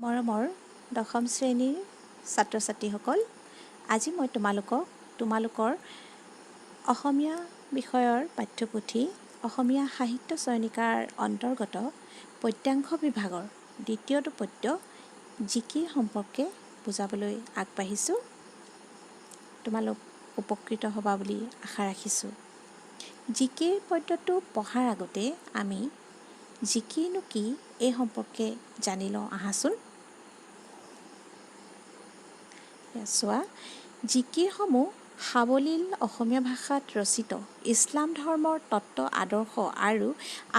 মৰমৰ দশম শ্ৰেণীৰ ছাত্ৰ ছাত্ৰীসকল, আজি মই তোমালোকক তোমালোকৰ অসমীয়া বিষয়ৰ পাঠ্যপুথি অসমীয়া সাহিত্য চয়নিকাৰ অন্তৰ্গত পদ্যাংশ বিভাগৰ দ্বিতীয়টো পদ্য জিকিৰ সম্পৰ্কে বুজাবলৈ আগবাঢ়িছোঁ। তোমালোক উপকৃত হ'বা বুলি আশা ৰাখিছোঁ। জিকিৰ পদ্যটো পঢ়াৰ আগতে আমি জিকিৰনো কি, এই সম্পৰ্কে জানি লওঁ আহাচোন। চোৱা, জিকিৰসমূহ সাৱলীল অসমীয়া ভাষাত ৰচিত ইছলাম ধৰ্মৰ তত্ত্ব, আদৰ্শ আৰু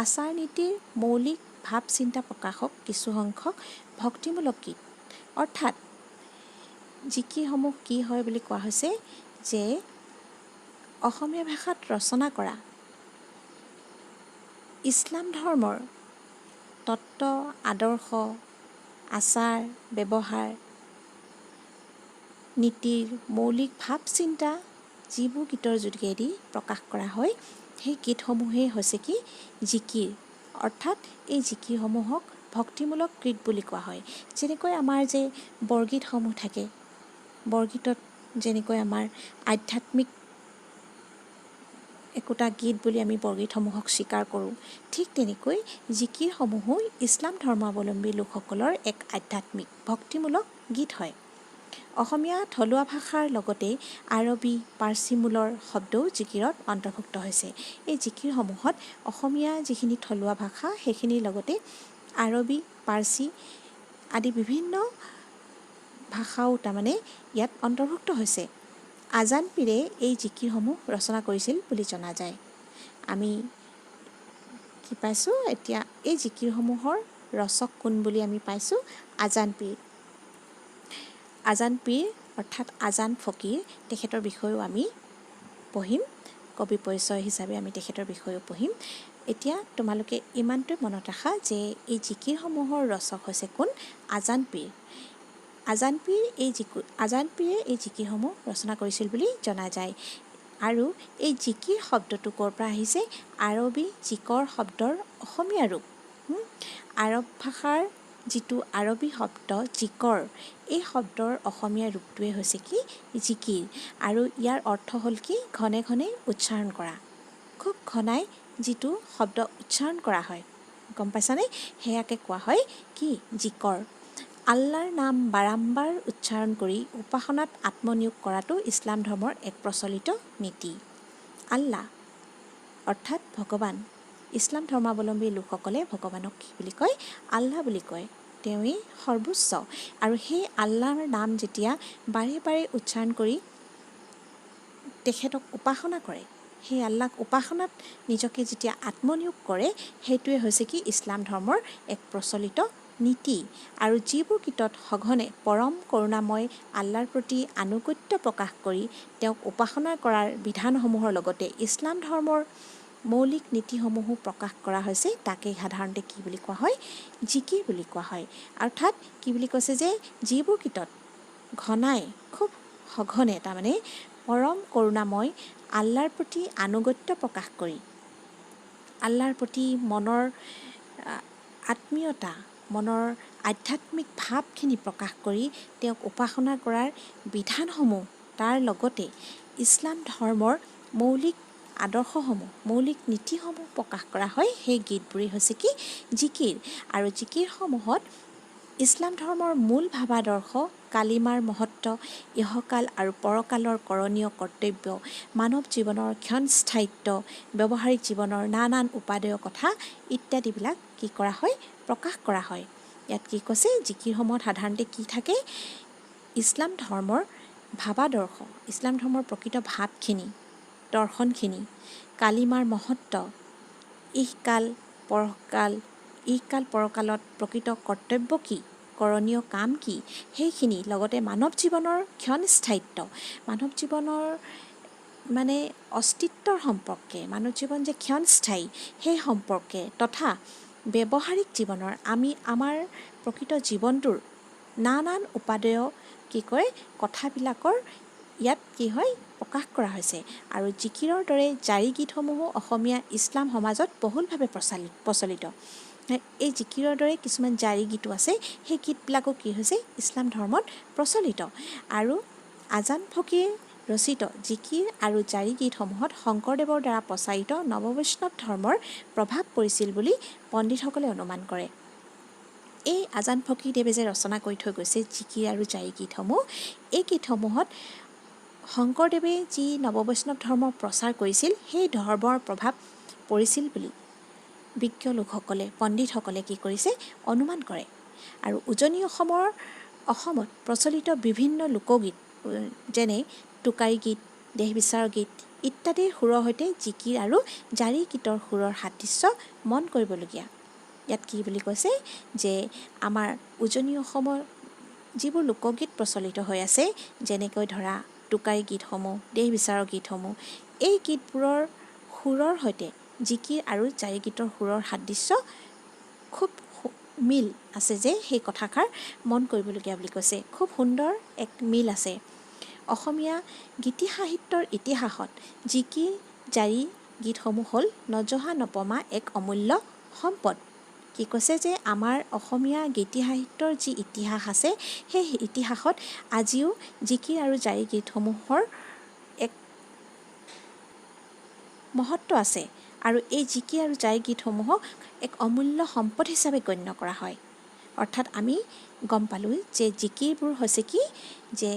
আচাৰ নীতিৰ মৌলিক ভাৱ চিন্তা প্ৰকাশক কিছুসংখ্যক ভক্তিমূলক গীত। অৰ্থাৎ জিকিৰসমূহ কি হয় বুলি কোৱা হৈছে যে অসমীয়া ভাষাত ৰচনা কৰা ইছলাম ধৰ্মৰ তত্ত্ব, আদৰ্শ, আচাৰ ব্যৱহাৰ, নীতিৰ মৌলিক ভাৱ চিন্তা যিবোৰ গীতৰ যোগেদি প্ৰকাশ কৰা হয়, সেই গীতসমূহেই হৈছে কি? জিকিৰ। অৰ্থাৎ এই জিকিৰসমূহক ভক্তিমূলক গীত বুলি কোৱা হয়। যেনেকৈ আমাৰ যে বৰগীতসমূহ থাকে, বৰগীতত যেনেকৈ আমাৰ আধ্যাত্মিক একোটা গীত বুলি আমি বৰগীতসমূহক স্বীকাৰ কৰোঁ, ঠিক তেনেকৈ জিকিৰসমূহো ইছলাম ধৰ্মাৱলম্বী লোকসকলৰ এক আধ্যাত্মিক ভক্তিমূলক গীত হয়। অসমীয়া থলুৱা ভাষাৰ লগতে আৰবী, পাৰ্চী মূলৰ শব্দও জিকিৰত অন্তৰ্ভুক্ত হৈছে। এই জিকিৰসমূহত অসমীয়া যিখিনি থলুৱা ভাষা, সেইখিনিৰ লগতে আৰবী, পাৰ্চী আদি বিভিন্ন ভাষাও তাৰমানে ইয়াত অন্তৰ্ভুক্ত হৈছে। আজান পীৰে এই জিকিৰসমূহ ৰচনা কৰিছিল বুলি জনা যায়। আমি কি পাইছোঁ এতিয়া? এই জিকিৰসমূহৰ ৰচক কোন বুলি আমি পাইছোঁ? আজান পীৰ। আজান পীৰ অৰ্থাৎ আজান ফকীৰ, তেখেতৰ বিষয়েও আমি পঢ়িম। কবি পৰিচয় হিচাপে আমি তেখেতৰ বিষয়েও পঢ়িম। এতিয়া তোমালোকে ইমানটোৱে মনত ৰাখা যে এই জিকিৰসমূহৰ ৰচক হৈছে কোন? আজান পীৰ। আজান পীৰে এই জিকিৰসমূহ ৰচনা কৰিছিল বুলি জনা যায়। আৰু এই জিকিৰ শব্দটো ক'ৰ পৰা আহিছে? আৰবী জিকৰ শব্দৰ অসমীয়া ৰূপ। আৰব ভাষাৰ যিটো আৰবী শব্দ জিকৰ, এই শব্দৰ অসমীয়া ৰূপটোৱে হৈছে কি? জিকিৰ। আৰু ইয়াৰ অৰ্থ হ'ল কি? ঘনে ঘনে উচ্চাৰণ কৰা, খুব ঘনাই যিটো শব্দ উচ্চাৰণ কৰা হয়, গম পাইছানে? সেয়াকে কোৱা হয় কি? জিকৰ। আল্লাৰ নাম বাৰম্বাৰ উচ্চাৰণ কৰি উপাসনাত আত্মনিয়োগ কৰাটো ইছলাম ধৰ্মৰ এক প্ৰচলিত নীতি। আল্লাহ অৰ্থাৎ ভগৱান। ইছলাম ধৰ্মাৱলম্বী লোকসকলে ভগৱানক কি বুলি কয়? আল্লাহ বুলি কয়। তেওঁৱেই সৰ্বোচ্চ। আৰু সেই আল্লাহৰ নাম যেতিয়া বাৰে বাৰে উচ্চাৰণ কৰি তেখেতক উপাসনা কৰে, সেই আল্লাহক উপাসনাত নিজকে যেতিয়া আত্মনিয়োগ কৰে, সেইটোৱে হৈছে কি? ইছলাম ধৰ্মৰ এক প্ৰচলিত নীতি। আৰু যিবোৰ গীতত সঘনে পৰম কৰুণাময় আল্লাৰ প্ৰতি আনুগত্য প্ৰকাশ কৰি তেওঁক উপাসনা কৰাৰ বিধানসমূহৰ লগতে ইছলাম ধৰ্মৰ মৌলিক নীতিসমূহো প্ৰকাশ কৰা হৈছে, তাকেই সাধাৰণতে কি বুলি কোৱা হয়? জিকিৰ বুলি কোৱা হয়। অৰ্থাৎ কি বুলি কৈছে যে যিবোৰ গীতত ঘনাই, খুব সঘনে তাৰমানে পৰম কৰুণাময় আল্লাৰ প্ৰতি আনুগত্য প্ৰকাশ কৰি আল্লাৰ প্ৰতি মনৰ আত্মীয়তা, মনৰ আধ্যাত্মিক ভাৱখিনি প্ৰকাশ কৰি তেওঁক উপাসনা কৰাৰ বিধানসমূহ, তাৰ লগতে ইছলাম ধৰ্মৰ মৌলিক আদৰ্শসমূহ, মৌলিক নীতিসমূহ প্ৰকাশ কৰা হয়, সেই গীতবোৰেই হৈছে কি? জিকিৰ। আৰু জিকিৰসমূহত ইছলাম ধৰ্মৰ মূল ভাৱাদৰ্শ, কালিমাৰ মহত্ব, ইহকাল আৰু পৰকালৰ কৰণীয় কৰ্তব্য, মানৱ জীৱনৰ ক্ষণস্থায়িত্ব, ব্যৱহাৰিক জীৱনৰ নানান উপাদেয় কথা ইত্যাদিবিলাক কি কৰা হয়? প্ৰকাশ কৰা হয়। ইয়াত কি কৈছে? জিকিৰসমূহত সাধাৰণতে কি থাকে? ইছলাম ধৰ্মৰ ভাৱাদৰ্শ, ইছলাম ধৰ্মৰ প্ৰকৃত ভাৱখিনি, দৰ্শনখিনি, কালিমাৰ মহত্ব, ইহকাল পৰকাল, ইহকাল পৰকালত প্ৰকৃত কৰ্তব্য কি, কৰণীয় কাম কি, সেইখিনি, লগতে মানৱ জীৱনৰ ক্ষণস্থায়িত্ব, মানৱ জীৱনৰ মানে অস্তিত্বৰ সম্পৰ্কে, মানৱ জীৱন যে ক্ষণস্থায়ী সেই সম্পৰ্কে, তথা ব্যৱহাৰিক জীৱনৰ আমি আমাৰ প্ৰকৃত জীৱনটোৰ নানান উপাদেয় কি কয় কথাবিলাকৰ ইয়াত কি হয়? প্ৰকাশ কৰা হৈছে। আৰু জিকিৰৰ দৰে জাৰি গীতসমূহো অসমীয়া ইছলাম সমাজত বহুলভাৱে প্ৰচলিত। এই জিকিৰৰ দৰে কিছুমান জাৰি গীতো আছে, সেই গীতবিলাকো কি হৈছে, ইছলাম ধৰ্মত প্ৰচলিত। আৰু আজান ফকীৰ ৰচিত জিকিৰ আৰু জাৰি গীতসমূহত শংকৰদেৱৰ দ্বাৰা প্ৰচাৰিত নৱবৈষ্ণৱ ধৰ্মৰ প্ৰভাৱ পৰিছিল বুলি পণ্ডিতসকলে অনুমান কৰে। এই আজান ফকীৰদেৱে যে ৰচনা কৰি থৈ গৈছে জিকিৰ আৰু জাৰি গীতসমূহ, এই গীতসমূহত শংকৰদেৱে যি নৱবৈষ্ণৱ ধৰ্ম প্ৰচাৰ কৰিছিল, সেই ধৰ্মৰ প্ৰভাৱ পৰিছিল বুলি বিজ্ঞ লোকসকলে, পণ্ডিতসকলে কি কৰিছে, অনুমান কৰে। আৰু উজনি অসমত প্ৰচলিত বিভিন্ন লোকগীত, যেনে টোকাৰী গীত, দেহ বিচাৰৰ গীত ইত্যাদিৰ সুৰৰ সৈতে জিকিৰ আৰু জাৰি গীতৰ সুৰৰ সাদৃশ্য মন কৰিবলগীয়া। ইয়াত কি বুলি কৈছে যে আমাৰ উজনি অসমৰ যিবোৰ লোকগীত প্ৰচলিত হৈ আছে, যেনেকৈ ধৰা টোকাৰী গীতসমূহ, দেহ বিচাৰৰ গীতসমূহ, এই গীতবোৰৰ সুৰৰ সৈতে জিকিৰ আৰু জাৰি গীতৰ সুৰৰ সাদৃশ্য খুব মিল আছে যে সেই কথাষাৰ মন কৰিবলগীয়া বুলি কৈছে। খুব সুন্দৰ এক মিল আছে। অসমীয়া গীতি সাহিত্যৰ ইতিহাসত জিকিৰ জাৰি গীতসমূহ হ'ল নজহা নপমা এক অমূল্য সম্পদ। কি কৈছে যে আমাৰ অসমীয়া গীতি সাহিত্যৰ যি ইতিহাস আছে, সেই ইতিহাসত আজিও জিকিৰ আৰু জাৰি গীতসমূহৰ এক মহত্ব আছে আৰু এই জিকিৰ আৰু জাৰি গীতসমূহক এক অমূল্য সম্পদ হিচাপে গণ্য কৰা হয়। অৰ্থাৎ আমি গম পালোঁ যে জিকিৰবোৰ হৈছে কি, যে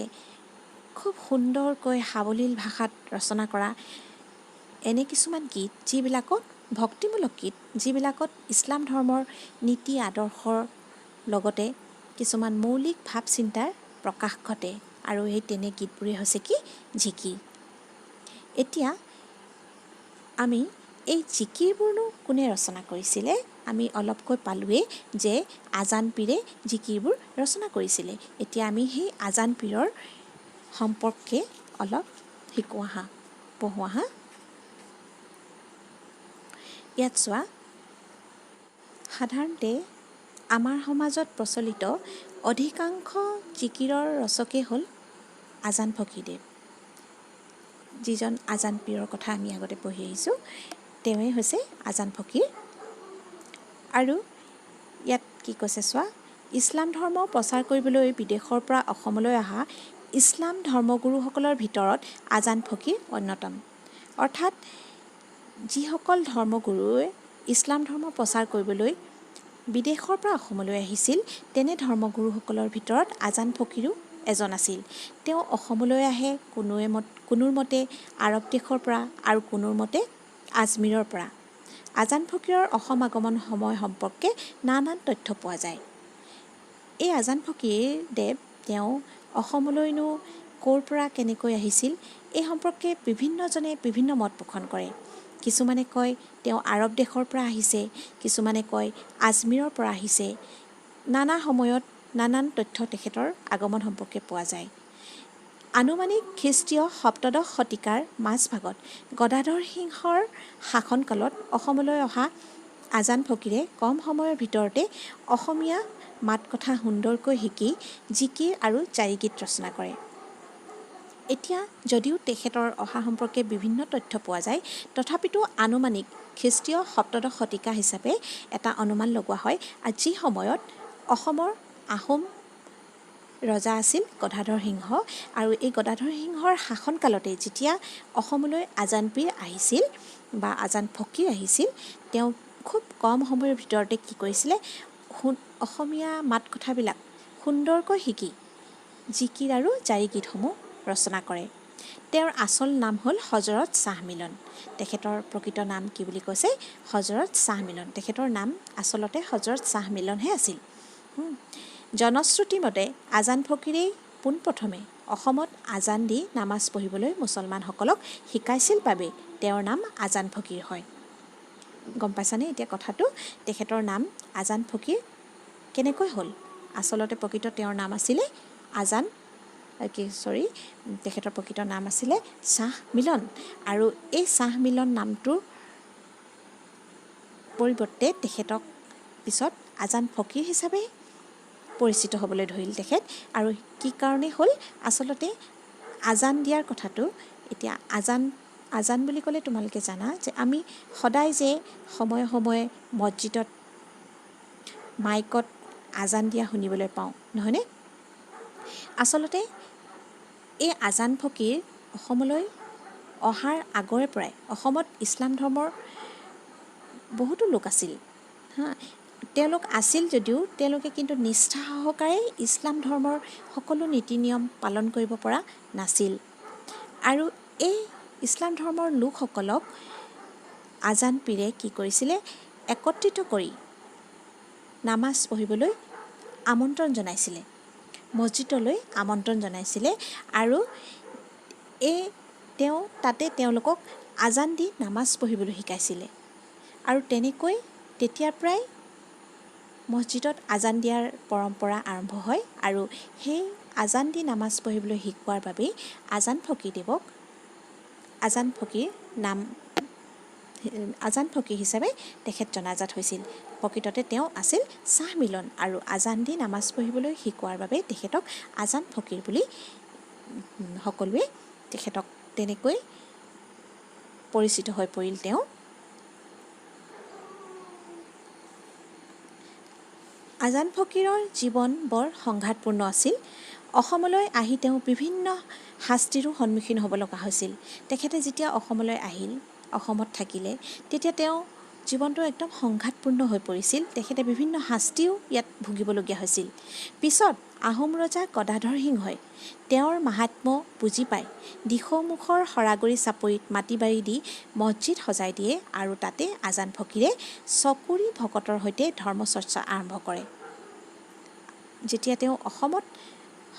খুব সুন্দৰকৈ সাৱলীল ভাষাত ৰচনা কৰা এনে কিছুমান গীত, যিবিলাকত ভক্তিমূলক গীত, যিবিলাকত ইছলাম ধৰ্মৰ নীতি আদৰ্শৰ লগতে কিছুমান মৌলিক ভাৱ চিন্তাৰ প্ৰকাশ ঘটে আৰু সেই তেনে গীতবোৰেই হৈছে কি, জিকিৰ। এতিয়া আমি এই জিকিৰবোৰনো কোনে ৰচনা কৰিছিলে? আমি অলপকৈ পালোঁৱেই যে আজান পীৰে জিকিৰবোৰ ৰচনা কৰিছিলে। এতিয়া আমি সেই আজান পীৰৰ সম্পৰ্কে অলপ শিকোঁ আহা, পঢ়োঁ আহা। ইয়াত চোৱা, সাধাৰণতে আমাৰ সমাজত প্ৰচলিত অধিকাংশ জিকিৰৰ ৰচকেই হ'ল আজান ফকীৰদেৱ। যিজন আজান পীৰৰ কথা আমি আগতে পঢ়ি আহিছোঁ, তেওঁৱেই হৈছে আজান ফকীৰ। আৰু ইয়াত কি কৈছে চোৱা, ইছলাম ধৰ্ম প্ৰচাৰ কৰিবলৈ বিদেশৰ পৰা অসমলৈ অহা ইছলাম ধৰ্মগুৰুসকলৰ ভিতৰত আজান ফকীৰ অন্যতম। অৰ্থাৎ যিসকল ধৰ্মগুৰুৱে ইছলাম ধৰ্ম প্ৰচাৰ কৰিবলৈ বিদেশৰ পৰা অসমলৈ আহিছিল, তেনে ধৰ্মগুৰুসকলৰ ভিতৰত আজান ফকীৰো এজন আছিল। তেওঁ অসমলৈ আহে কোনোৰ মতে আৰৱ দেশৰ পৰা আৰু কোনোৰ মতে আজমীৰৰ পৰা। আজান ফকীৰৰ অসম আগমন সময় সম্পৰ্কে নানান তথ্য পোৱা যায়। এই আজান ফকীৰদেৱ তেওঁ অসমলৈনো ক'ৰ পৰা কেনেকৈ আহিছিল, এই সম্পৰ্কে বিভিন্নজনে বিভিন্ন মত পোষণ কৰে। কিছুমানে কয় তেওঁ আৰৱ দেশৰ পৰা আহিছে, কিছুমানে কয় আজমীৰৰ পৰা আহিছে। নানা সময়ত নানান তথ্য তেখেতৰ আগমন সম্পৰ্কে পোৱা যায়। আনুমানিক খ্ৰীষ্টীয় সপ্তদশ শতিকাৰ মাজভাগত গদাধৰ সিংহৰ শাসনকালত অসমলৈ অহা আজান ফকীৰে কম সময়ৰ ভিতৰতে অসমীয়া মাত কথা সুন্দৰকৈ শিকি জিকিৰ আৰু জাৰি গীত ৰচনা কৰে। এতিয়া যদিও তেখেতৰ অহা সম্পৰ্কে বিভিন্ন তথ্য পোৱা যায়, তথাপিতো আনুমানিক খ্ৰীষ্টীয় সপ্তদশ শতিকা হিচাপে এটা অনুমান লগোৱা হয়, আৰু যি সময়ত অসমৰ আহোম ৰজা আছিল গদাধৰ সিংহ, আৰু এই গদাধৰ সিংহৰ শাসনকালতে যেতিয়া অসমলৈ আজান পীৰ আহিছিল বা আজান ফকীৰ আহিছিল, তেওঁ খুব কম সময়ৰ ভিতৰতে কি কৰিছিলে, অসমীয়া মাত কথাবিলাক সুন্দৰকৈ শিকি জিকিৰ আৰু জাৰি গীতসমূহ ৰচনা কৰে। তেওঁৰ আচল নাম হ'ল হজৰত শ্বাহ মিলন। তেখেতৰ প্ৰকৃত নাম কি বুলি কৈছে? হজৰত শ্বাহ মিলন। তেখেতৰ নাম আচলতে হজৰত শ্বাহ মিলনহে আছিল। জনশ্ৰুতি মতে আজান ফকীৰেই পোনপ্ৰথমে অসমত আজান দি নামাজ পঢ়িবলৈ মুছলমানসকলক শিকাইছিল বাবে তেওঁৰ নাম আজান ফকীৰ হয়। গম পাইছানে এতিয়া কথাটো? তেখেতৰ নাম আজান ফকীৰ কেনেকৈ হ'ল? আচলতে প্ৰকৃত তেওঁৰ নাম আছিলে আজান কি চৰি তেখেতৰ প্ৰকৃত নাম আছিলে শ্বাহ মিলন, আৰু এই শ্বাহ মিলন নামটোৰ পৰিৱৰ্তে তেখেতক পিছত আজান ফকীৰ হিচাপে পৰিচিত হ'বলৈ ধৰিল তেখেত। আৰু কি কাৰণে হ'ল? আচলতে আজান দিয়াৰ কথাটো, এতিয়া আজান বুলি ক'লে তোমালোকে জানা যে আমি সদায় যে সময়ে সময়ে মছজিদত মাইকত আজান দিয়া শুনিবলৈ পাওঁ, নহয়নে? আচলতে এই আজান ফকীৰ অসমলৈ অহাৰ আগৰে পৰাই অসমত ইছলাম ধৰ্মৰ বহুতো লোক আছিল। হা, তেওঁলোক আছিল যদিও তেওঁলোকে কিন্তু নিষ্ঠা সহকাৰে ইছলাম ধৰ্মৰ সকলো নীতি নিয়ম পালন কৰিব পৰা নাছিল। আৰু এই ইছলাম ধৰ্মৰ লোকসকলক আজান পীৰে কি কৰিছিলে? একত্ৰিত কৰি নামাজ পঢ়িবলৈ আমন্ত্ৰণ জনাইছিলে, মছজিদলৈ আমন্ত্ৰণ জনাইছিলে আৰু এই তেওঁ তাতে তেওঁলোকক আজান দি নামাজ পঢ়িবলৈ শিকাইছিলে। আৰু তেনেকৈ তেতিয়াৰ পৰাই মছজিদত আজান দিয়াৰ পৰম্পৰা আৰম্ভ হয়। আৰু সেই আজান দি নামাজ পঢ়িবলৈ শিকোৱাৰ বাবেই আজান ফকীৰদেৱক আজান ফকীৰ নাম, আজান ফকীৰ হিচাপে তেখেত জনাজাত হৈছিল। প্ৰকৃততে তেওঁ আছিল শ্বাহ মিলন আৰু আজান দি নামাজ পঢ়িবলৈ শিকোৱাৰ বাবে তেখেতক আজান ফকীৰ বুলি সকলোৱে তেখেতক তেনেকৈ পৰিচিত হৈ পৰিল তেওঁ। আজান ফকীৰৰ জীৱন বৰ সংঘাতপূৰ্ণ আছিল। অসমলৈ আহি তেওঁ বিভিন্ন শাস্তিৰো সন্মুখীন হ'ব লগা হৈছিল। তেখেতে যেতিয়া অসমলৈ আহিল, অসমত থাকিলে, তেতিয়া তেওঁ জীৱনটো একদম সংঘাতপূৰ্ণ হৈ পৰিছিল। তেখেতে বিভিন্ন শাস্তিও ইয়াত ভুগিবলগীয়া হৈছিল। পিছত আহোম ৰজা গদাধৰ সিংহই তেওঁৰ মাহাত্ম্য বুজি পাই দিখৌমুখৰ সৰাগুৰি চাপৰিত মাটি বাৰী দি মছজিদ সজাই দিয়ে আৰু তাতে আজান ফকীৰে 6 কুৰি ভকতৰ সৈতে ধৰ্মচৰ্চা আৰম্ভ কৰে। যেতিয়া তেওঁ অসমত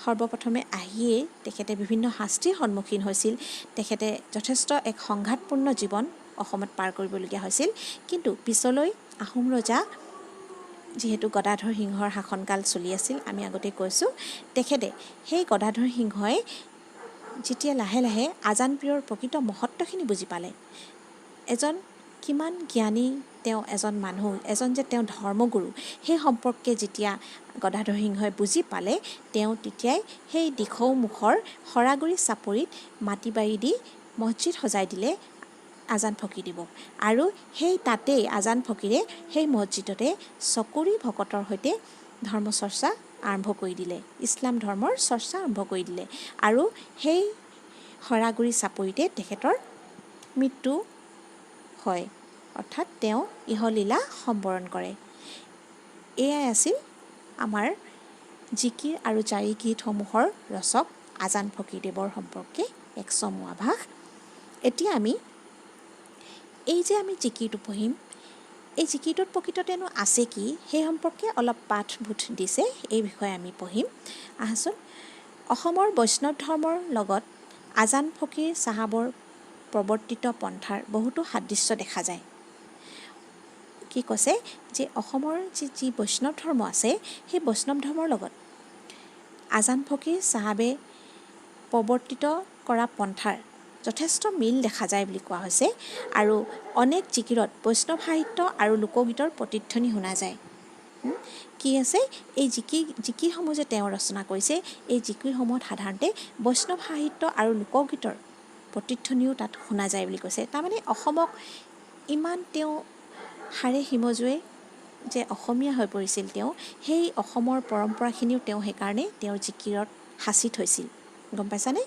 সৰ্বপ্ৰথমে আহিয়েই তেখেতে বিভিন্ন শাস্তিৰ সন্মুখীন হৈছিল, তেখেতে যথেষ্ট এক সংঘাতপূৰ্ণ জীৱন অসমত পাৰ কৰিবলগীয়া হৈছিল। কিন্তু পিছলৈ আহোম ৰজা, যিহেতু গদাধৰ সিংহৰ শাসনকাল চলি আছিল, আমি আগতে কৈছোঁ, তেখেতে সেই গদাধৰ সিংহই যেতিয়া লাহে লাহে আজান পীৰৰ প্ৰকৃত মহত্বখিনি বুজি পালে, এজন কিমান জ্ঞানী তেওঁ এজন মানুহ, এজন যে তেওঁ ধৰ্মগুৰু, সেই সম্পৰ্কে যেতিয়া গদাধৰ সিংহই বুজি পালে, তেওঁ তেতিয়াই সেই দিখৌমুখৰ সৰাগুৰি চাপৰিত মাটি বাৰী দি মছজিদ সজাই দিলে আজান ফকীৰ দেৱক। আৰু সেই তাতেই আজান ফকীৰে সেই মছজিদতে 6 কুৰি ভকতৰ সৈতে ধৰ্মচৰ্চা আৰম্ভ কৰি দিলে, ইছলাম ধৰ্মৰ চৰ্চা আৰম্ভ কৰি দিলে। আৰু সেই সৰাগুৰি চাপৰিতে তেখেতৰ মৃত্যু হয়, অৰ্থাৎ তেওঁ ইহলীলা সম্বৰণ কৰে। এয়াই আছিল আমাৰ জিকিৰ আৰু জাৰি গীতসমূহৰ ৰচক আজান ফকীৰদেৱৰ সম্পৰ্কে এক চমু আভাস। এতিয়া আমি এই যে আমি জিকিৰটো পঢ়িম, এই জিকিৰটোত প্ৰকৃততেনো আছে কি, সেই সম্পৰ্কে অলপ পাঠবোধ দিছে, এই বিষয়ে আমি পঢ়িম। আহাচোন। অসমৰ বৈষ্ণৱ ধৰ্মৰ লগত আজান ফকীৰ চাহাবৰ প্ৰৱৰ্তিত পন্থাৰ বহুতো সাদৃশ্য দেখা যায়। কি কৈছে যে অসমৰ যি বৈষ্ণৱ ধৰ্ম আছে, সেই বৈষ্ণৱ ধৰ্মৰ লগত আজান ফকীৰ চাহাবে প্ৰৱৰ্তিত কৰা পন্থাৰ যথেষ্ট মিল দেখা যায় বুলি কোৱা হৈছে। আৰু অনেক জিকিৰত বৈষ্ণৱ সাহিত্য আৰু লোকগীতৰ প্ৰতিধ্বনি শুনা যায়। কি আছে? এই জিকিৰসমূহ যে তেওঁ ৰচনা কৰিছে, এই জিকিৰসমূহত সাধাৰণতে বৈষ্ণৱ সাহিত্য আৰু লোকগীতৰ প্ৰতিধ্বনিও তাত শুনা যায় বুলি কৈছে। তাৰমানে অসমক ইমান তেওঁ হাড়ে হিমজুৱে যে অসমীয়া হৈ পৰিছিল তেওঁ, সেই অসমৰ পৰম্পৰাখিনিও তেওঁ সেইকাৰণে তেওঁৰ জিকিৰত সাঁচি থৈছিল, গম পাইছানে?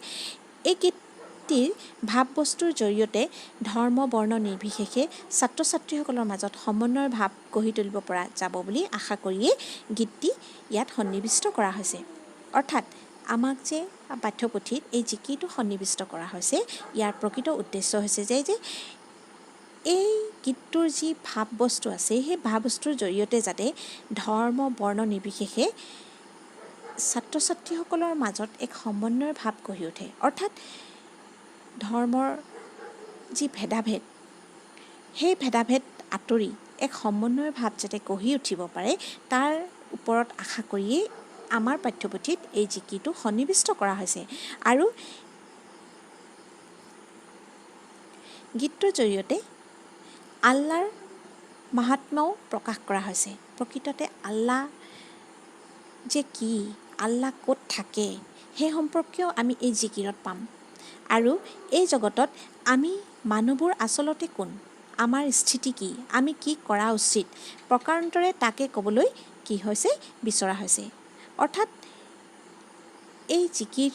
এই গীতটিৰ ভাৱবস্তুৰ জৰিয়তে ধৰ্ম বৰ্ণ নিৰ্বিশেষে ছাত্ৰ ছাত্ৰীসকলৰ মাজত সমন্বয়ৰ ভাৱ গঢ়ি তুলিব পৰা যাব বুলি আশা কৰিয়েই গীতটি ইয়াত সন্নিৱিষ্ট কৰা হৈছে। অৰ্থাৎ আমাক যে পাঠ্যপুথিত এই জিকিৰটো সন্নিৱিষ্ট কৰা হৈছে, ইয়াৰ প্ৰকৃত উদ্দেশ্য হৈছে যে এই গীতটোৰ যি ভাৱবস্তু আছে, সেই ভাৱবস্তুৰ জৰিয়তে যাতে ধৰ্ম বৰ্ণ নিৰ্বিশেষে ছাত্ৰ ছাত্ৰীসকলৰ মাজত এক সমন্বয়ৰ ভাৱ গঢ়ি উঠে। অৰ্থাৎ ধৰ্মৰ যি ভেদাভেদ, সেই ভেদাভেদ আঁতৰি এক সমন্বয়ৰ ভাৱ যাতে গঢ়ি উঠিব পাৰে, তাৰ ওপৰত আশা কৰিয়েই আমাৰ পাঠ্যপুথিত এই জিকিৰটো সন্নিৱিষ্ট কৰা হৈছে। আৰু গীতটোৰ জৰিয়তে আল্লাৰ মাহাত্ম্যও প্ৰকাশ কৰা হৈছে। প্ৰকৃততে আল্লাহ যে কি, আল্লাহ ক'ত থাকে, সেই সম্পৰ্কেও আমি এই জিকিৰত পাম। আৰু এই জগতত আমি মানুহবোৰ আচলতে কোন, আমাৰ স্থিতি কি, আমি কি কৰা উচিত, প্ৰকাৰান্তৰে তাকে ক'বলৈ কি হৈছে, বিচৰা হৈছে। অৰ্থাৎ এই জিকিৰ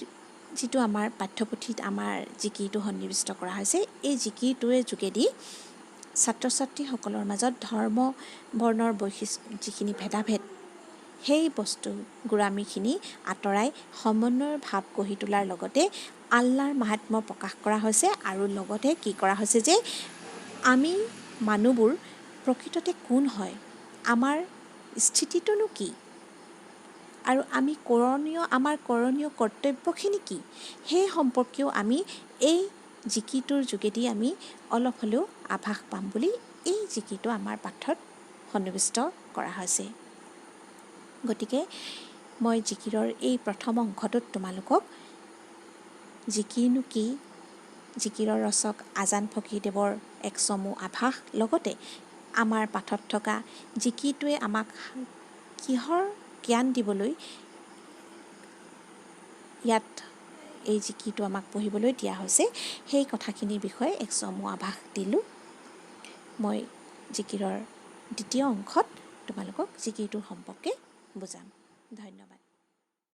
যিটো আমাৰ পাঠ্যপুথিত আমাৰ জিকিৰটো সন্নিৱিষ্ট কৰা হৈছে, এই জিকিৰটোৰে যোগেদি ছাত্ৰ ছাত্ৰীসকলৰ মাজত ধৰ্ম বৰ্ণৰ বৈশিষ্ট্য, যিখিনি ভেদাভেদ, সেই বস্তু গোড়ামিখিনি আঁতৰাই সমন্বয়ৰ ভাৱ গঢ়ি তোলাৰ লগতে আল্লাৰ মাহাত্ম্য প্ৰকাশ কৰা হৈছে। আৰু লগতে কি কৰা হৈছে যে আমি মানুহবোৰ প্ৰকৃততে কোন হয়, আমাৰ স্থিতিটোনো কি আৰু আমি কৰণীয় আমাৰ কৰণীয় কৰ্তব্যখিনি কি, সেই সম্পৰ্কেও আমি এই জিকিৰটোৰ যোগেদি আমি অলপ হ'লেও আভাস পাম বুলি এই জিকিৰটো আমাৰ পাঠত সন্নিৱিষ্ট কৰা হৈছে। গতিকে মই জিকিৰৰ এই প্ৰথম অংশটোত তোমালোকক জিকিৰনো কি, জিকিৰৰ ৰচক আজান ফকীৰদেৱৰ এক চমু আভাস, লগতে আমাৰ পাঠত থকা জিকিৰটোৱে আমাক কিহৰ জ্ঞান দিবলৈ ইয়াত এই জিকিৰটো আমাক পঢ়িবলৈ দিয়া হৈছে, সেই কথাখিনিৰ বিষয়ে এক চমু আভাস দিলোঁ। মই জিকিৰৰ দ্বিতীয় অংশত তোমালোকক জিকিৰটোৰ সম্পৰ্কে বুজাম। ধন্যবাদ।